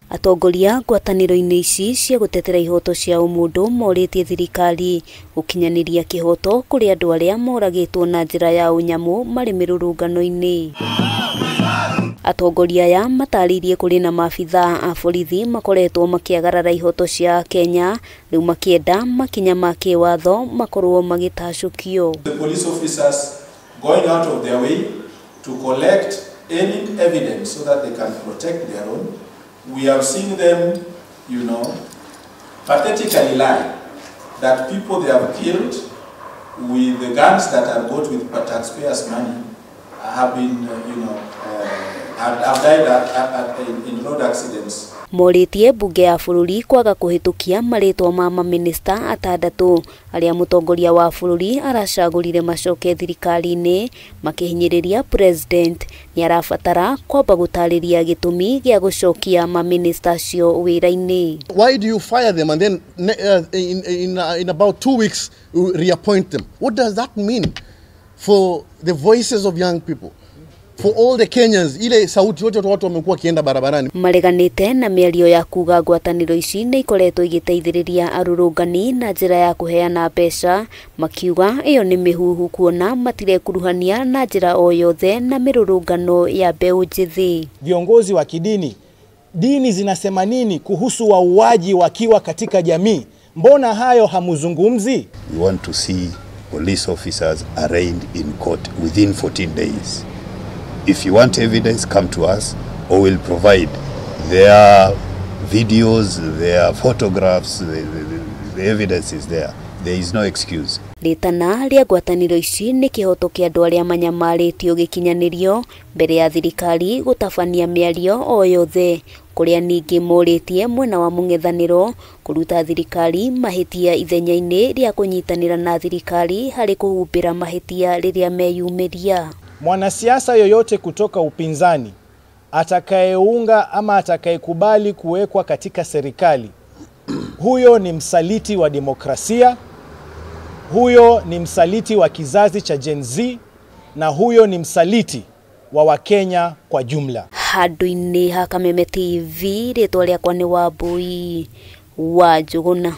Atongoria ngwatanĩro-inĩ ici cia gũtetera ihoto cia ũmũndũ morĩtie thirikari gũkinyanĩria kĩhoto kũrĩ andũ arĩa moragĩtwo na njĩra ya ũnyamũ marĩ mĩrũrũngano-inĩ. Atongoria aya matarĩirie kũrĩ na maabithaa a borithi makoretwo makĩagarara ihoto cia Kenya rĩu makĩenda makinya ma kĩwatho makorwo magĩtacũkio. The police officers going out of their way to collect any evidence so that they can protect their own. We have seen them, you know, pathetically lie that people they have killed with the guns that are bought with taxpayers' money have been, have died in road accidents. Morĩtie bunge ya bũrũri kwaga kũhĩtũkia marĩtwa ma mamĩnĩsta atandatũ arĩa mũtongoria wa bũrũri aracagũrire macoke thirikari-inĩ makĩhinyĩrĩria president nĩarabatara kwamba gũtarĩria gĩtũmi gĩa gũcokia mamĩnĩsta acio wĩra-inĩ. Why do you fire them and then in about 2 weeks you reappoint them? What does that mean for the voices of young people? For all the Kenyans, ile sauti yote watu wamekuwa kienda barabarani. Mareganite na mĩario ya kuga ngwatanĩro ici nĩ ikoretwo igĩteithĩrĩria arũrũngani na njĩra ya kũheana mbeca, makiuga ĩyo nĩ mĩhuhu kuona matirekuruhania na njĩra o yothe na mĩrũrũngano ya mbeũ njĩthĩ. Viongozi wa kidini, dini zinasema nini kuhusu wauaji wakiwa katika jamii? Mbona hayo hamuzungumzi? We want to see police officers arraigned in court within 14 days. If you want evidence, come to us, or we'll provide their videos, their photographs, the evidence is there. There is no excuse. Rĩtana rĩa ngwatanĩro ici nĩ kĩhoto kĩa andũ arĩa manyamarĩtio gĩkinyanĩrio mbere ya thirikari gũtabania mĩario o yothe kũrĩa ningĩ morĩtie mwena wa mũng'ethanĩro kũruta thirikari mahĩtia ithenya-inĩ rĩa kũnyitanĩra na thirikari harĩ kũhumbĩra mahĩtia rĩrĩa meyumĩria. Mwanasiasa yoyote kutoka upinzani atakayeunga ama atakayekubali kuwekwa katika serikali, huyo ni msaliti wa demokrasia, huyo ni msaliti wa kizazi cha Gen Z, na huyo ni msaliti wa Wakenya kwa jumla. Handũ-inĩ ha Kameme TV, rĩtwa rĩakwa nĩ Wambui wa Njũgũna.